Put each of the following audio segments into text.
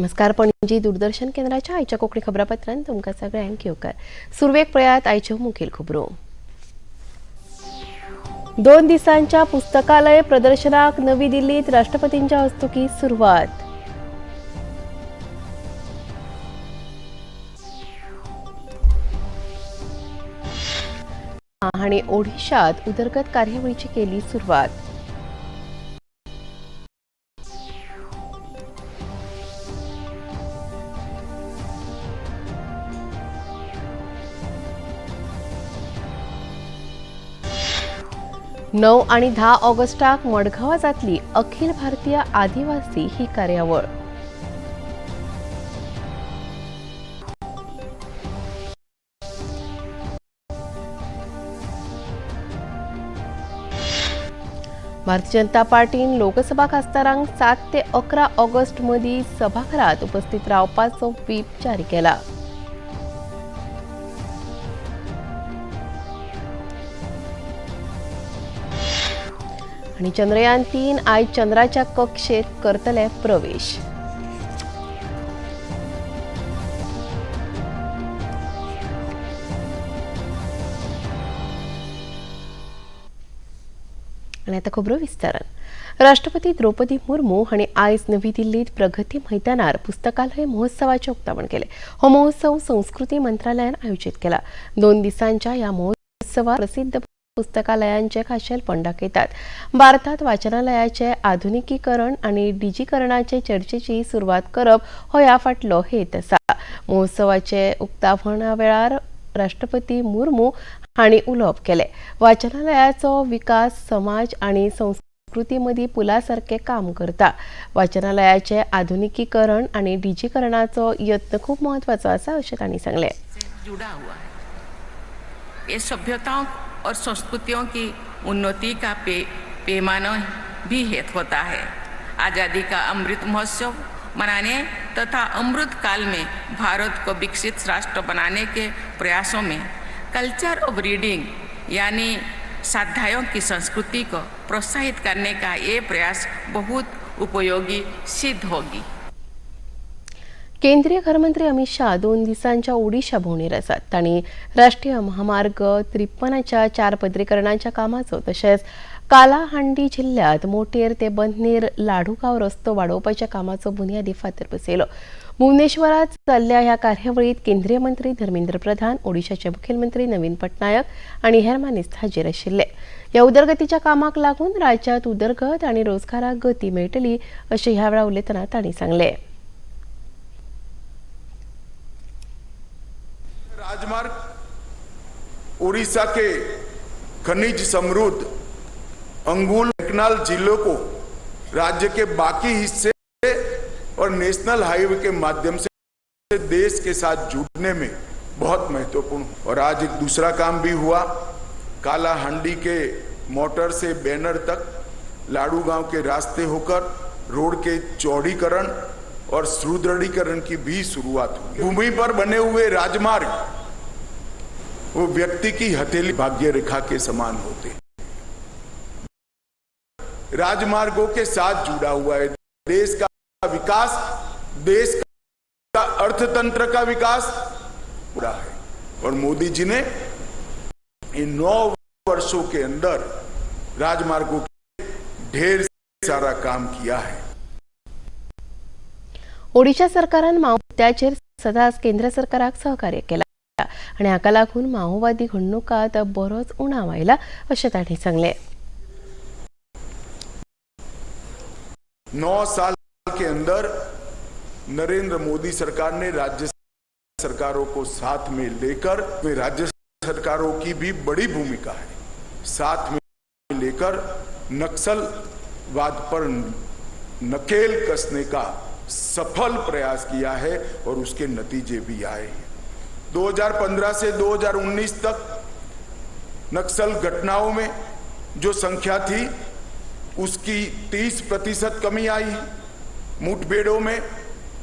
नमस्कार, पणजी दूरदर्शन केंद्राच्या आयच्या कोंकणी खबरापत्रांत तुमकां सगळ्यांक येवकार. सुरवेक पळयात आयच्यो मुखेल खबरो. 2 दिसांच्या पुस्तकालय प्रदर्शनाक नवी दिल्लीत राष्ट्रपतींच्या हस्तुकीं सुरवात. हांणी ओडिशात उदरगत कार्यावळीची केली सुरवात. 9 आणि 10 ऑगस्टाक मडगांवां जातली अखिल भारतीय आदिवासी ही कार्यावळ. भारतीय जनता पार्टीन लोकसभा खासदारांक 7 ते 11 ऑगस्ट मदीं सभाघरात उपस्थित रावपाचो व्हीप जारी केला. आणि चंद्रयान 3 आयज चंद्राच्या कक्षेत करतले प्रवेश. आणि आता खबरो विस्तारान. राष्ट्रपती द्रौपदी मुर्मू हांणी आयज नवी दिल्लीत प्रगती मैदानार पुस्तकालय महोत्सवाचें उक्तावण केलें. हो महोत्सव संस्कृती मंत्रालयान आयोजीत केला. 2 दिसांच्या ह्या महोत्सवात प्रसिद्ध पुस्तकालयांचे खाशेलपण दाखयतात. भारतात वाचनालयाचे आधुनिकीकरण आनी डिजीकरणाचे चर्चेची सुरवात करप हो ह्या फाटलो हेत आसा. महोत्सवाचे उक्तावणा वेळार राष्ट्रपती मुर्मू हांणी उलोवप केलें. वाचनालयाचो विकास समाज आनी संस्कृती मदीं पुला सारकें काम करता. वाचनालयाचे आधुनिकीकरण आनी डिजीकरणाचो यत्न खूब म्हत्वाचो आसा अशें तांणी सांगलें. जुड़ा हुआ है. ये सभ्यताओं और संस्कृतियों की उन्नति का पैमाना भी हेत होता है. आज़ादी का अमृत महोत्सव मनाने तथा अमृत काल में भारत को विकसित राष्ट्र बनाने के प्रयासों में कल्चर ऑफ रीडिंग यानी स्वाध्यायों की संस्कृति को प्रोत्साहित करने का ये प्रयास बहुत उपयोगी सिद्ध होगी. केंद्रीय घरमंत्री अमित शाह 2 दिसांच्या ओडिशा भोंवडेर आसात. तांणी राष्ट्रीय महामार्ग 53च्या 4 पदरीकरणाच्या कामाचो तशेंच कालाहांडी जिल्ह्यात मोटेर ते बंदनेर लाडुगांव रस्तो वाडोवपाच्या कामाचो बुन्यादी फातर बसयलो. भुवनेश्वरात चल्ल्या ह्या कार्यावळीत केंद्रीय मंत्री धर्मेंद्र प्रधान, ओडिशाचे मुखेलमंत्री नवीन पटनायक आनी हेर मानेस्त हाजीर आशिल्ले. ह्या उदरगतीच्या कामाक लागून राज्यात उदरगत आनी रोजगाराक गती मेळटली अशें ह्या वेळार उलयतना तांणी सांगलें. राजमार्ग उड़ीसा के खनिज समृद्ध अंगुल ढेंकनाल जिलों को राज्य के बाकी हिस्से और नेशनल हाईवे के माध्यम से देश के साथ जुड़ने में बहुत महत्वपूर्ण. और आज एक दूसरा काम भी हुआ. कालाहांडी के मोटर से बैनर तक लाडू गांव के रास्ते होकर रोड के चौड़ीकरण और सुदृढ़ीकरण की भी शुरुआत हुई. भूमि पर बने हुए राजमार्ग वो व्यक्ति की हथेली भाग्य रेखा के समान होते हैं. राजमार्गों के साथ जुड़ा हुआ है देश का विकास, देश का अर्थतंत्र का विकास पूरा है. और मोदी जी ने इन 9 वर्षों के अंदर राजमार्गों के ढेर सारा काम किया है. ओडिशा सरकारान माओवाद्याचेर सदांच केंद्र सरकाराक सहकार्य केलां आनी हाका लागून माओवादी घडणुकांत बरोच उणाव आयला अशें तांणी सांगलें. 9 साल के अंदर नरेंद्र मोदी सरकार ने राज्य सरकारों को साथ में लेकर, राज्य सरकारों की भी बड़ी भूमिका है, साथ में लेकर नक्सलवाद पर नकेल कसने का सफल प्रयास किया है और उसके नतीजे भी आए हैं. 2015 से 2019 तक नक्सल घटनाओं में जो संख्या थी उसकी 30% कमी आई है. मुठभेड़ों में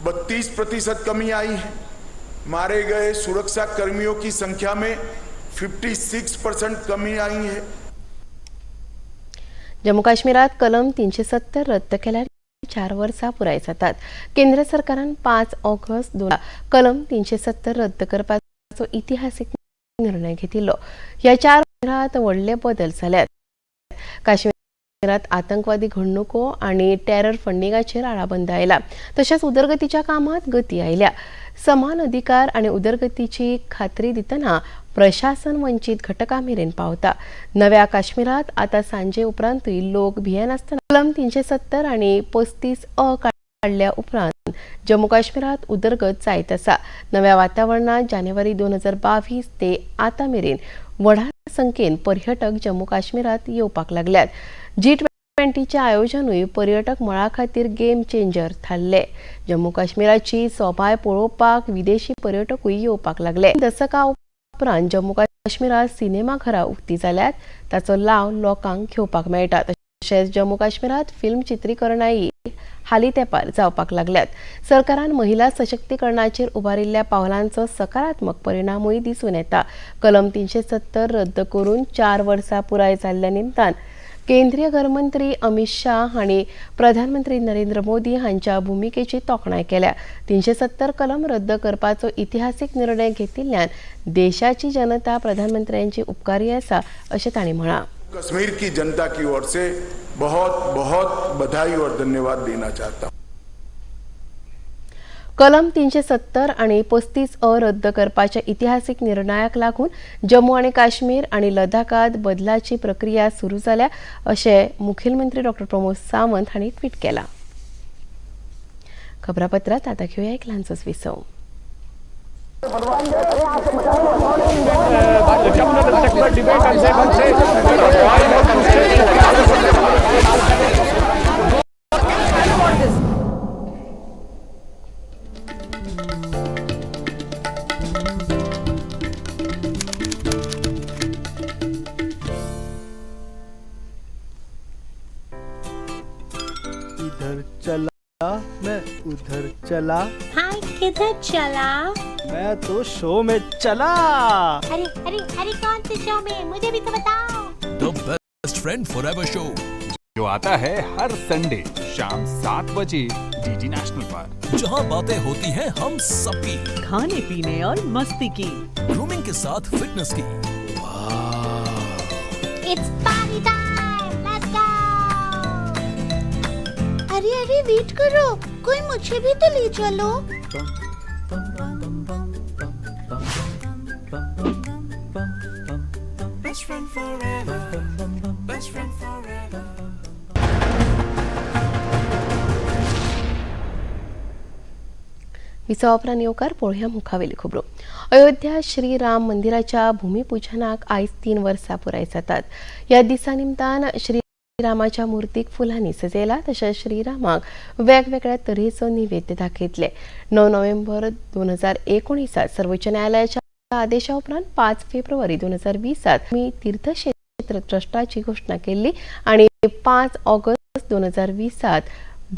32% कमी आई है. मारे गए सुरक्षा कर्मियों की संख्या में 56% कमी आई है. जम्मू काश्मीरात कलम 370 रद्द केल्यार 4 वर्सां पुराय जातात. केंद्र सरकारान 5 ऑगस्ट 2 कलम 370 रद्द करपाचो इतिहासीक निर्णय घेतिल्लो. ह्या 4 वर्सांत व्हडले बदल जाल्यात. काश्मीरांत आतंकवादी घडणुको आनी टेरर फंडिंगाचेर आळाबंद आयला, तशेंच उदरगतीच्या कामांत गती आयल्या. समान अधिकार आनी उदरगतीची खात्री दितना प्रशासन वंचीत घटकां मेरेन पावता. नव्या काश्मीरांत आतां सांजे उपरांतूय लोक भियेनासतना कलम 370 आनी 35 अ काडल्या उपरांत जम्मू काश्मीरांत उदरगत जायत आसा. नव्या वातावरणांत जानेवारी 2022 ते आतां मेरेन व्हडा संख्येन पर्यटक जम्मू काश्मीरांत येवपाक लागल्यात. G20चें आयोजनूय पर्यटक मळा खातीर गेम चेंजर थारले. जम्मू काश्मीराची सोबाय पळोवपाक विदेशी पर्यटकूय येवपाक लागले. दसका उपरांत जम्मू काश्मीरांत सिनेमाघरां उक्ती जाल्यात, ताचो लाव लोकांक घेवपाक मेळटा. तशेंच जम्मू काश्मीरांत फिल्म चित्रीकरणाय हालीं तेंपार जावपाक लागल्यात. सरकारान महिला सशक्तीकरणाचेर उबारिल्ल्या पावलांचो सकारात्मक परिणामूय दिसून येता. कलम 370 रद्द करून 4 वर्सां पुराय जाल्ल्या निमतान केंद्रीय घरमंत्री अमित शाह हांणी प्रधानमंत्री नरेंद्र मोदी हांच्या भुमिकेची तोखणाय केल्या. 370 कलम रद्द करपाचो इतिहासीक निर्णय घेतिल्ल्यान देशाची जनता प्रधानमंत्र्यांची उपकारी आसा अशें तांणी म्हळां. कश्मीर की जनता की ओर से बहुत बहुत बधाई और धन्यवाद देना चाहता हूं. कलम 370 आनी 35 अ रद्द करपाच्या इतिहासीक निर्णयाक लागून जम्मू आनी काश्मीर आनी लडाखांत बदलाची प्रक्रिया सुरू जाल्या अशें मुखेलमंत्री डॉ प्रमोद सावंत हांणी ट्वीट केलां. खबरापत्रांत आतां घेवया एक ल्हानसोच विसव. इधर चला मैं उधर चला, भाई किधर चला? मैं तो शो में चला। अरे अरे अरे, कौन से शो में? मुझे भी तो बताओ। The best friend forever show, जो आता है हर संडे शाम 7 बजे डीडी नेशनल पर, जहां बातें होती हैं हम सबकी, खाने पीने और मस्ती की, ग्रूमिंग के साथ फिटनेस की। It's party time, let's go. अरे अरे, वेट करो, कोई मुझे भी तो ले चलो। विसवा उपरांत येवकार. पळोवया मुखावेली खबरो. अयोध्या श्री राम मंदिराच्या भूमिपूजनाक आयज 3 वर्सां पुराय जातात. ह्या दिसा निमतान श्रीरामाच्या मुर्तीक फुलांनी सजयला, तशेंच श्रीरामाक वेगवेगळ्या तरेचो निवेद्य दाखयतले. 9 नोव्हेंबर 2019 सर्वोच्च न्यायालयाच्या आदेशा उपरांत 5 फेब्रुवारी 2020 मी तीर्थक्षेत्र ट्रस्टाची घोशणा केल्ली आनी 5 ऑगस्ट 2020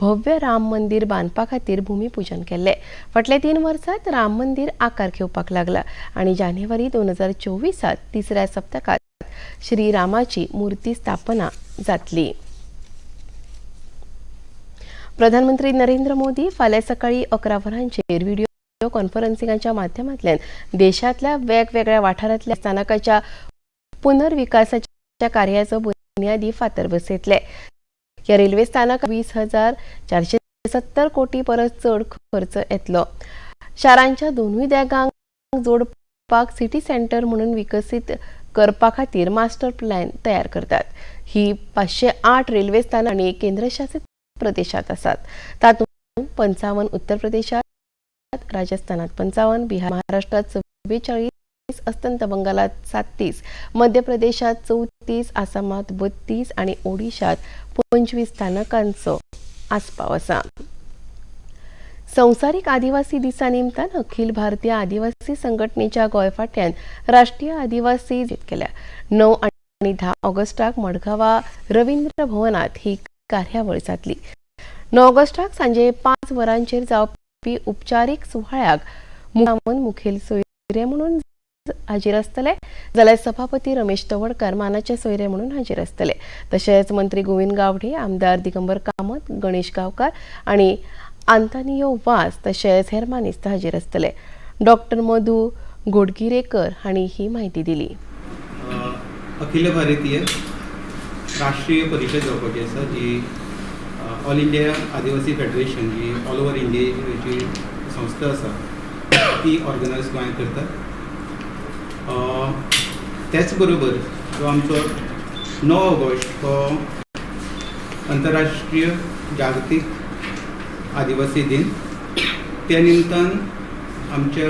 भव्य राम मंदिर बांदपा खातीर भूमिपूजन केल्लें. फाटल्या 3 वर्सांत राम मंदिर आकार घेवपाक लागला आनी जानेवारी 2024 तिसऱ्या सप्तकांत श्रीरामाची मूर्ती स्थापना जातली. प्रधानमंत्री नरेंद्र मोदी फाल्यां सकाळीं 11 वरांचेर व्हिडिओ कॉन्फरन्सिंगाच्या माध्यमांतल्यान देशांतल्या वेगवेगळ्या वाठारांतल्या स्थानकाच्या पुनर्विकासाच्या कार्याचो बुन्यादी फातर बसयतले. ह्या रेल्वे स्थानकाक 20,470 कोटी परस चड खर्च येतलो. शारांच्या दोनूय देगांक जोडपाक सिटी सेंटर म्हणून विकसीत करपा खातीर मास्टर प्लॅन तयार करतात. ही 508 रेल्वे स्थानक आनी केंद्रशासीत प्रदेशात आसात. तातूंत 55 उत्तर प्रदेशात, राजस्थानात 55, बिहार, महाराष्ट्रात 44, अस्तंत बंगालात 37, मध्य प्रदेशात 34, आसामात 32 आनी ओडिशात 25 स्थानकांचो आस्पाव आसा. संवसारीक आदिवासी दिसा निमतान अखिल भारतीय आदिवासी संघटनेच्या गोंय फांट्यान राष्ट्रीय आदिवासी केल्या. 9 आनी 10 ऑगस्टाक मडगांवा रवींद्र भवनात ही कार्यावळ जातली. 9 ऑगस्टाक सांजे 5 वरांचेर जावपी उपचारीक सुवाळ्याक मुखेल सोयरे म्हणून हाजीर आसतले, जाल्यार सभापती रमेश तवडकर मानाचे सोयरे म्हणून हाजीर आसतले. तशेंच मंत्री गोविंद गावडे, आमदार दिगंबर कामत, गणेश गांवकार आनी आंतानियो वास तशेंच हेर मानेस्त हाजीर आसतले. डॉक्टर मधू गोडगिरेकर हांणी ही म्हायती दिली. अखिल भारतीय राष्ट्रीय परिशद जावपाची आसा, जी ऑल इंडिया आदिवासी फेडरेशन, जी ऑल ओवर इंडियेची संस्था आसा, ती ऑर्गनायज गोंयांत करतात. त्याच बरोबर जो आमचो 9 ऑगस्ट हो अंतरराष्ट्रीय जागतीक आदिवासी दिन, त्या निमतान आमच्या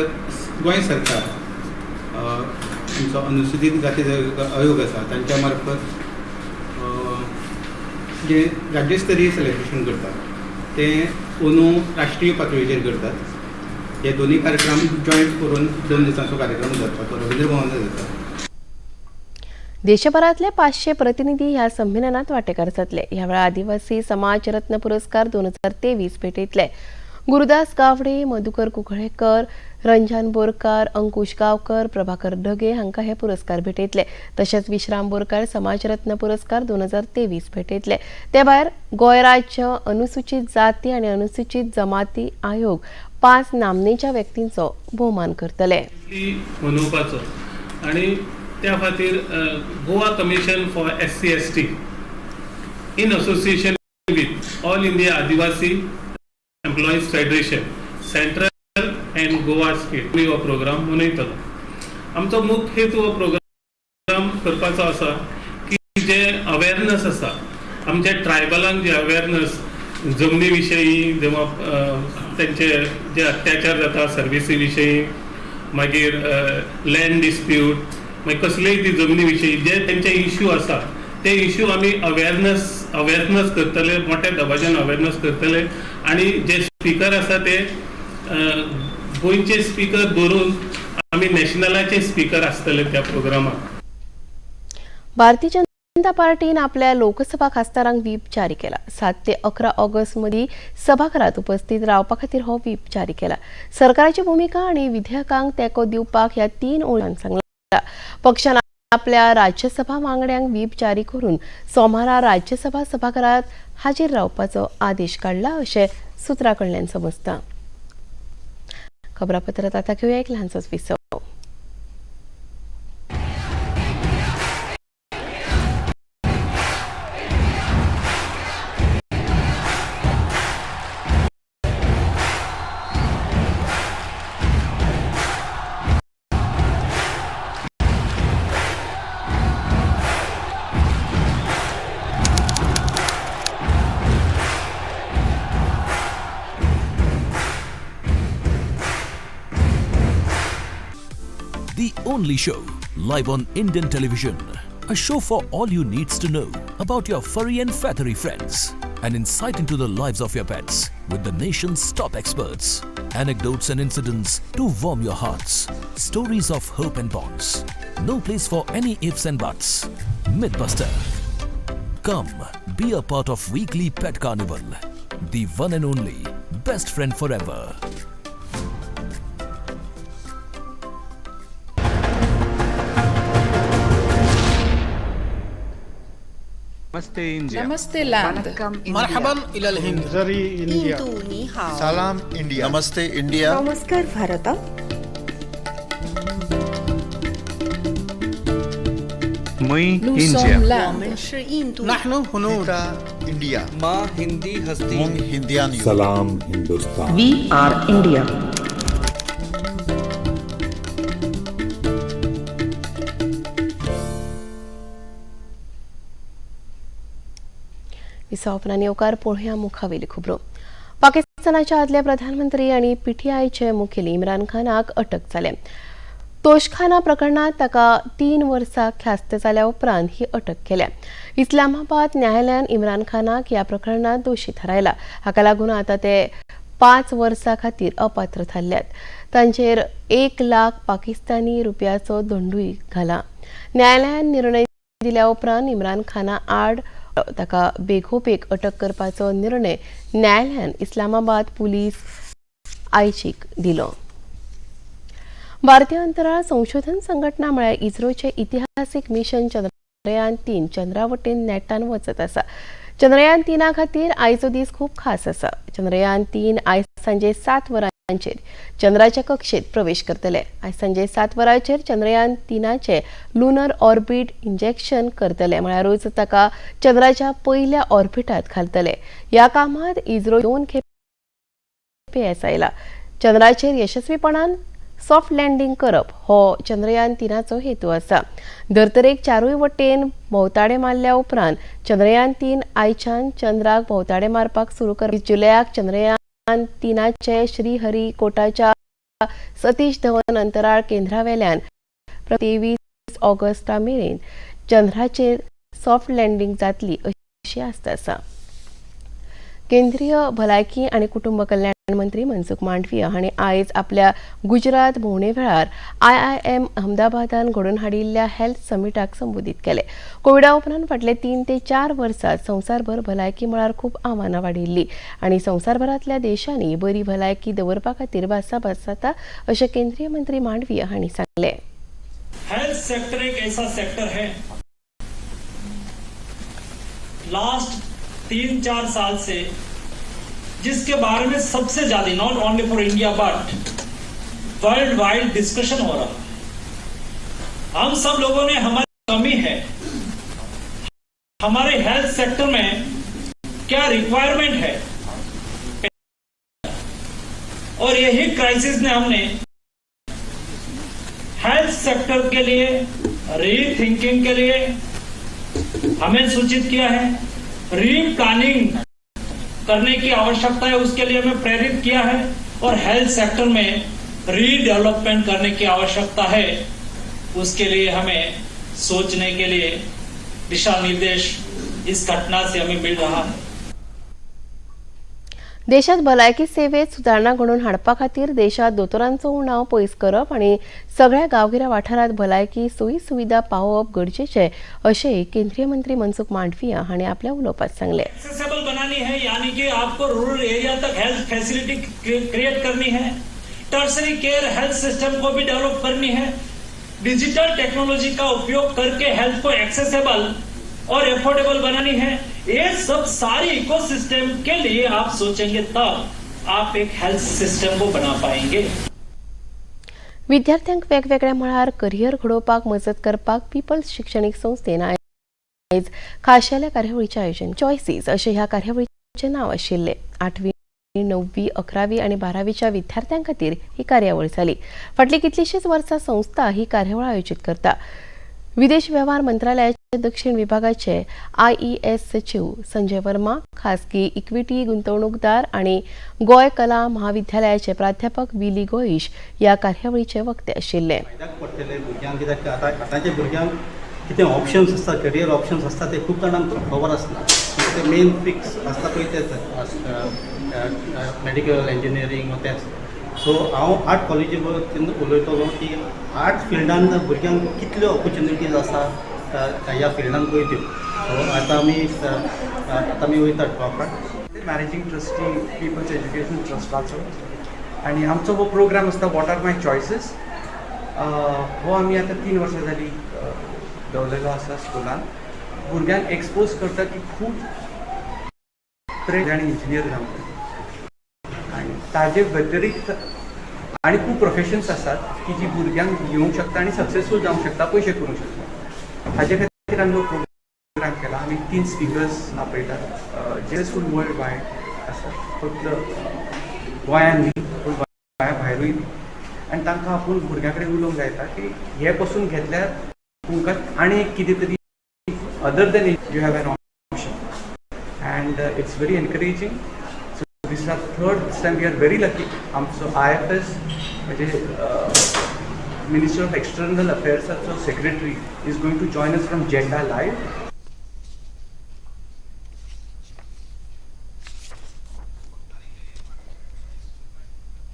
गोंय सरकार, आमचो अनुसूचित जाती आयोग आसा, तांच्या मार्फत जे राज्यस्तरीय सेलिब्रेशन करतात, तें अंदू राष्ट्रीय पातळीचेर करतात. हे दोनूय कार्यक्रम जॉयंट करून 2 दिसांचो कार्यक्रम जाता, तो रविंद्र भवनात जाता. देशभरातले 500 प्रतिनिधी ह्या संमेलनात वांटेकार जातले. ह्या वेळार आदिवासी समाज रत्न पुरस्कार 2023 भेटयतले. गुरुदास गावडे, मधुकर कुंकळेकर, रंजन बोरकार, अंकुश गावकर, प्रभाकर ढगे हांकां हे पुरस्कार भेटयतले. तशेंच विश्राम बोरकार समाजरत्न पुरस्कार 2023 भेटयतले. ते भायर गोंय राज्य अनुसूचित जाती आनी अनुसूचित जमाती आयोग पांच नामनेच्या व्यक्तींचो भोवमान करतले. ती मनोवपाचो आनी त्या खातीर Goa Commission for SC ST in association with All India Adivasi Employees Federation, Central and Goa State, हो प्रोग्राम मनयतलो. आमचो मुख्य हेतू हो प्रोग्राम करपाचो आसा की जे अवेरनस आसा आमच्या ट्रायबलांक, जे अवेरनस जमनी विशयी जेव्हा तेंचे जे अत्याचार जाता, सर्विसी विशयी, मागीर लँड डिस्प्यूट, मागीर कसलेय ती जमनी विशयी जे तेंचे इश्यू आसा, ते इश्यू आमी अवेरनस करतले, मोठ्या दबाज्यान अवेरनस करतले. आनी जे स्पिकर आसा ते गोंयचे स्पिकर धरून आमी नॅशनलाचे स्पिकर आसतले त्या प्रोग्रामाक. भारतीय जनता पार्टीन आपल्या लोकसभा खासदारांक व्हीप जारी केला. 7 ते 11 ऑगस्ट मदीं सभाघरात उपस्थित रावपा खातीर हो व्हीप जारी केला. सरकाराची भुमिका आनी विधेयकांक तेंको दिवपाक ह्या तीन ओळान सांगला. पक्षान आपल्या राज्यसभा वांगड्यांक व्हीप जारी करून सोमारा राज्यसभा सभाघरात हाजीर रावपाचो आदेश काडला, अशें सुत्रां कडल्यान समजता. खबरापत्रात आता घेवया एक ल्हानसोच विसव. The only show live on Indian television. A show for all you needs to know about your furry and feathery friends. An insight into the lives of your pets with the nation's top experts. Anecdotes and incidents to warm your hearts. Stories of hope and bonds. No place for any ifs and buts. Mythbuster. Come, be a part of weekly pet carnival. The one and only best friend forever. नमस्ते India. नमस्ते land. मरहबन इलल Hind. India. सलाम India. नमस्ते India. नमस्कार भारत. मुई India. नहनु हुनूद. India. माँ हिंदी हस्ती. हिंदियान. सलाम Hindustan. We are India. विसावपनान येवकार. पळोवया मुखावेली खबरो. पाकिस्तानाचे आदले प्रधानमंत्री आनी पीटीआयचे मुखेली इम्रान खानाक अटक जाल्या. तोशखाना प्रकरणात ताका 3 वर्सां ख्यास्त जाल्या उपरांत ही अटक केल्या. इस्लामाबाद न्यायालयान इम्रान खानाक ह्या प्रकरणात दोशी थारायला. हाका लागून आतां ते 5 वर्सां खातीर अपात्र थारल्यात. तांचेर 1 लाख पाकिस्तानी रुपयाचो दंडूय घाला. न्यायालयान निर्णय दिल्या उपरांत इम्रान खाना आड ताका बेगोबेग अटक करपाचो निर्णय न्यायालयान इस्लामाबाद पुलीस आयजीक दिलो. भारतीय अंतराळ संशोधन संघटना म्हळ्यार इस्रोचे इतिहासीक मिशन चंद्रयान 3 चंद्रा वटेन नेटान वचत आसा. चंद्रयान 3 खातीर आयचो दीस खूब खास आसा. चंद्रयान 3 आयज सांजे 7 वरांचेर चंद्राच्या कक्षेत प्रवेश करतले. आयज सांजे 7 वरांचेर चंद्रयान 3 लुनर ऑर्बिट इंजेक्शन करतले, म्हळ्यारूच ताका चंद्राच्या पयल्या ऑर्बिटात घालतले. ह्या कामात इस्रो 2 खेपे येस आयला. चंद्राचेर यशस्वीपणान सॉफ्ट लँडींग करप हो चंद्रयान 3 हेतू आसा. धर्तरेक चारूय वटेन भोंवताडे मारल्या उपरांत चंद्रयान 3 आयच्यान चंद्राक भोंवताडे मारपाक सुरू कर. 20 जुलयाक चंद्रयान 3 श्रीहरिकोटाच्या सतीश धवन अंतराळ केंद्रावेल्यान 23 ऑगस्टा मेरेन चंद्राचेर सॉफ्ट लँडींग जातली अशी आस्त आसा. केंद्रीय भलायकी आनी कुटुंब कल्याण मंत्री मनसुख मांडवीय हांणी आयज आपल्या गुजरात भोंवणे वेळार IIM अहमदाबादान घडोवन हाडिल्ल्या हेल्थ समिटाक संबोधीत केले. कोविडा उपरांत फाटले 3 ते 4 वर्सात संवसारभर भलायकी मळार खूब आव्हानां वाडिल्ली आनी संवसारभरांतल्या देशांनी बरी भलायकी दवरपा खातीर भासाभास जाता अशें केंद्रीय मंत्री मांडवीय हांणी सांगलें. हेल्थ सेक्टर एक ऐसा सेक्टर है, लास्ट 3-4 साल से जिसके बारे में सबसे ज्यादा not only for India but world wide discussion हो रहा है. हम सब लोगों ने हमारी कमी है, हमारे हेल्थ सेक्टर में क्या रिक्वायरमेंट है, और यही क्राइसिस ने हमने हेल्थ सेक्टर के लिए रीथिंकिंग के लिए हमें सूचित किया है, रीप्लानिंग करने की आवश्यकता है उसके लिए हमें प्रेरित किया है, और हेल्थ सेक्टर में रीडेवलपमेंट करने की आवश्यकता है उसके लिए हमें सोचने के लिए दिशा निर्देश इस घटना से हमें मिल रहा है. देशात भलायकी सेवेत सुदारणा घडोवन हाडपा खातीर देशात दोतोरांचो उणाव पयस करप आनी सगळ्या गांवगिऱ्या वाठारांत भलायकी सोयी सुविधा पावोवप गरजेचें अशेंय केंद्रीय मंत्री मनसुख मांडवीय हांणी आपल्या उलोवपात सांगलें. एक्सेसिबल बनानी है, यानी कि आपको रूरल एरिया तक हेल्थ फैसिलिटी क्रिएट करनी है, टर्सरी केयर हेल्थ सिस्टम को भी डेवलप करनी है, डिजिटल टेक्नोलॉजी का उपयोग करके हेल्थ को एक्सेसिबल और अफोर्डेबल बनानी है. ये सब सारी इकोसिस्टम के लिए आप सोचेंगे तब आप एक हेल्थ सिस्टम को बना पाएंगे. विद्यार्थ्यांक वेगवेगळ्या मळार करियर घडोवपाक मजत करपाक पीपल्स शिक्षणीक संस्थेन आयज खाशेल्या कार्यावळीचें आयोजन चॉयसीस अशें ह्या कार्यावळीचें नांव आशिल्लें. 8वी, 9वी, 11वी आनी 12वीच्या विद्यार्थ्यां खातीर ही कार्यावळ जाली. फाटलीं कितलींशींच वर्सां संस्था ही कार्यावळ आयोजीत करता. विदेश वेव्हार मंत्रालयाचे दक्षिण विभागाचे IES सचिव संजय वर्मा, खासगी इक्विटी गुंतवणूकदार आनी गोंय कला महाविद्यालयाचे प्राध्यापक विली गोईश ह्या कार्यावळीचे वक्ते आशिल्ले. फायद्याक पडटले भुरग्यांक, कित्याक आतां आतांच्या भुरग्यांक कितें ऑप्शन्स आसता, करियर ऑप्शन्स आसता ते खूब जाणांक खबर आसना. ते मेन फिक्स आसता पळय तेच मेडिकल, इंजिनियरींग तेच. सो हांव आर्ट कॉलेजी बद्दल उलयतलो की आर्ट फिल्डान भुरग्यांक कितल्यो ऑपॉर्च्युनिटीज आसा ह्या फिल्डान पळय त्यो. सो आतां आमी वयता टॉकाक. मॅनेजींग ट्रस्टी पीपल्स एज्युकेशन ट्रस्टाचो, आनी आमचो हो प्रोग्राम आसता what are my choices. हो आमी आतां 3 वर्सां जालीं दवरलेलो आसा. स्कुलान भुरग्यांक एक्सपोज करता की खूब आनी इंजिनियर जावंक जाय आनी ताजे व्यतिरिक्त आनी खूब प्रोफेशन्स आसात की जी भुरग्यांक येवंक शकता आनी सक्सेसफूल जावंक शकता, पयशे करूंक शकता. हाजे खातीर आमी हो प्रोग्राम केला. आमी 3 स्पिकर्स आपयतात जे सक्सेसफूल वर्ल्ड वायड आसा, फक्त गोंयान न्ही पूण गोंया भायरूय बी, आनी तांकां आपूण भुरग्यां कडेन उलोवंक जायता की हे पसून घेतल्यार तुमकां आनी एक कितें तरी other than you have an option, and it's very encouraging. So this is our third time. We are very lucky. आमचो IFS म्हणजे मिनिस्टर ऑफ एक्सटर्नल अफेर्साचो secretary is going to join us from Jeddah live.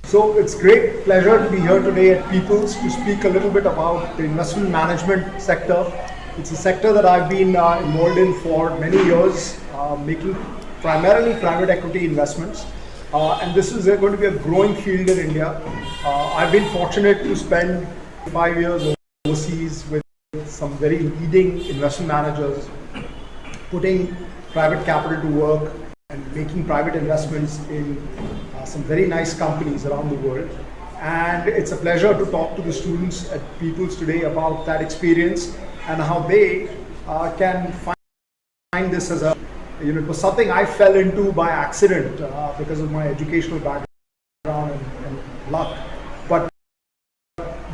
So it's great pleasure to be here today at People's to speak a little bit about the investment management sector. It's a sector that I've been involved in for many years, making primarily private equity investments. And this is going to be a growing field in India. I've been fortunate to spend 5 years overseas with some very leading investment managers, putting private capital to work and making private investments in some very nice companies around the world. And it's a pleasure to talk to the students at People's today about that experience and how they can find this as a, it was something I fell into by accident because of my educational background and luck. But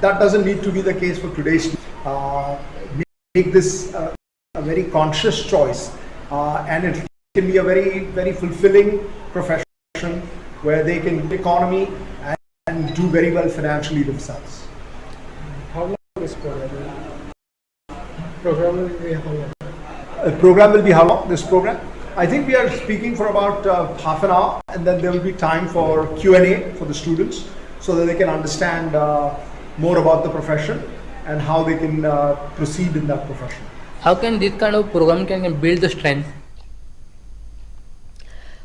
that doesn't need to be the case for today's students. Make this a very conscious choice, and it can be a very, very fulfilling profession where they can economy and do very well financially themselves. How long this program? Program will be how long? The program will be how long? This program? I think we are speaking for about half an hour, and then there will be time for Q&A for the students so that they can understand more about the profession and how they can proceed in that profession. How can this kind of program can build the strength?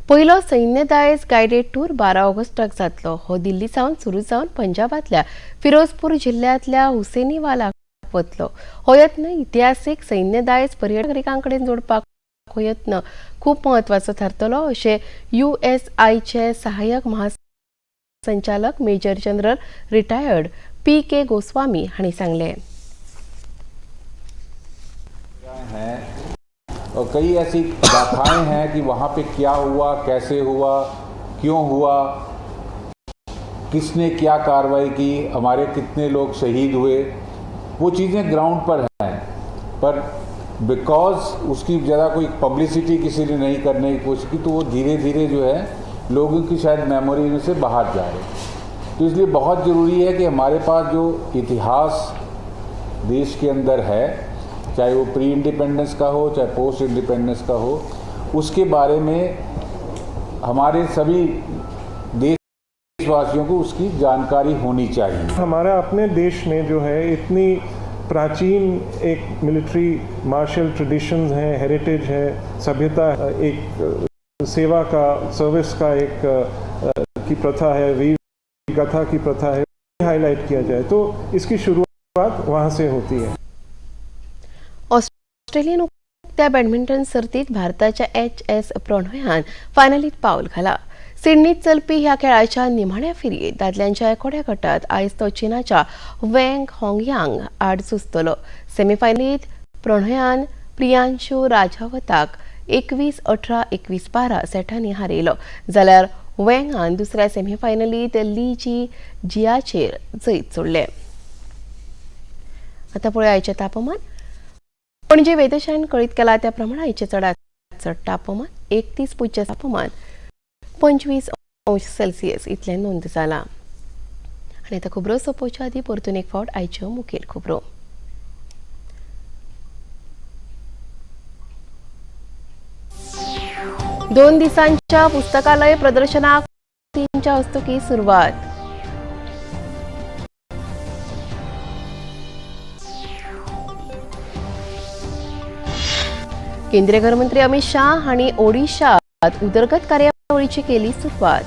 पयलो सैन्य दायज guided tour 12 ऑगस्टाक जातलो. हो दिल्ली सावन सुरू जावन पंजाबांतल्या फिरोजपूर जिल्ल्यांतल्या हुसेनीवालाक वतलो. हो यत्न इतिहासीक सैन्य दायज पर्यटकां कडेन जोडपाक हो यत्न खूब म्हत्वाचो थारतलो अशें यूएसआयचे सहाय्यक महासंचालक major general retired P K. Goswami हांणी सांगलें. हैं और कई ऐसी गाथाएं हैं कि वहाँ पे क्या हुआ, कैसे हुआ, क्यों हुआ, किसने क्या कार्रवाई की, हमारे कितने लोग शहीद हुए, वो चीज़ें ग्राउंड पर हैं, पर because उसकी ज़्यादा कोई पब्लिसिटी किसी ने नहीं करने की कोशिश की, तो वो धीरे धीरे जो है लोगों की शायद मेमोरी में से बाहर जा रहे। तो इसलिए बहुत ज़रूरी है कि हमारे पास जो इतिहास देश के अंदर है, चाहे वो प्री इंडिपेंडेंस का हो, चाहे पोस्ट इंडिपेंडेंस का हो, उसके बारे में हमारे सभी देशवासियों को उसकी जानकारी होनी चाहिए। हमारा अपने देश में जो है इतनी प्राचीन एक मिलिट्री मार्शल ट्रेडिशंस हैं, हेरिटेज है, सभ्यता, एक सेवा का, सर्विस का एक की प्रथा है, वीर गाथा की प्रथा है, हाईलाइट किया जाए तो इसकी शुरुआत वहाँ से होती है। ऑस्ट्रेलियन उक्त्या बॅडमिंटन सर्तीत भारताच्या एच.एस. प्रणोयान फायनलीत पावल घाला. सिडनीत चलपी ह्या खेळाच्या निमाण्या फेरयेत दादल्यांच्या एकोड्या गटात आयज तो चीनाच्या वँग होंगयांग आड झुजतलो. सेमीफायनलीत प्रणोयान प्रियांशु राजावताक 21-18, 21-12 सेटांनी हारयलो, जाल्यार वँगान दुसऱ्या सेमीफायनलीत ली जी जियाचेर जैत जोडलें. आतां पळोवया आयचें तापमान. पणजे वेधशाळेन कळीत केला त्या प्रमाण आयचें चडांत चड तापमान 31, तापमान 25 अंश सेल्सियस इतलें नोंद जालां. आनी आतां खबरो सोंपोवच्या आदीं परतून एक फावट आयच्यो मुखेल खबरो. दोन दिसांच्या पुस्तकालय प्रदर्शनाक 3 हस्तुकीं सुरवात. केंद्रीय गृहमंत्री अमित शाह हांणी ओडिशात उदरगत कार्यावळीची केली सुरवात.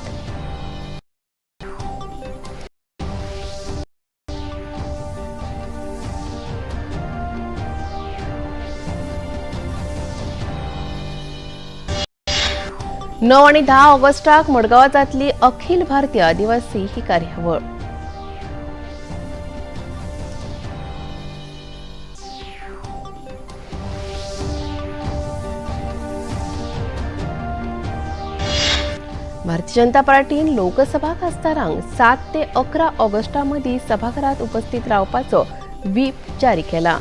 9 आणि 10 ऑगस्टाक मडगांवां जातली अखिल भारतीय आदिवासी ही कार्यावळ. भारतीय जनता पार्टीन लोकसभा खासदारांक 7 ते 11 ऑगस्टा मदीं सभाघरात उपस्थित रावपाचो व्हीप जारी केला.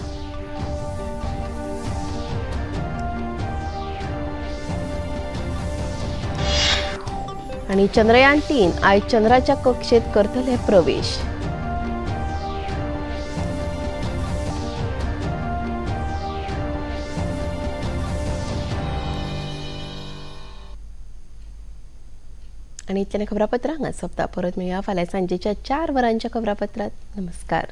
आनी चंद्रयान 3 आयज चंद्राच्या कक्षेत करतले प्रवेश. आनी इतल्यान खबरापत्रां हांगा सोंपता. परत मेळया फाल्यां सांजेच्या 4 वरांच्या खबरापत्रांत. नमस्कार.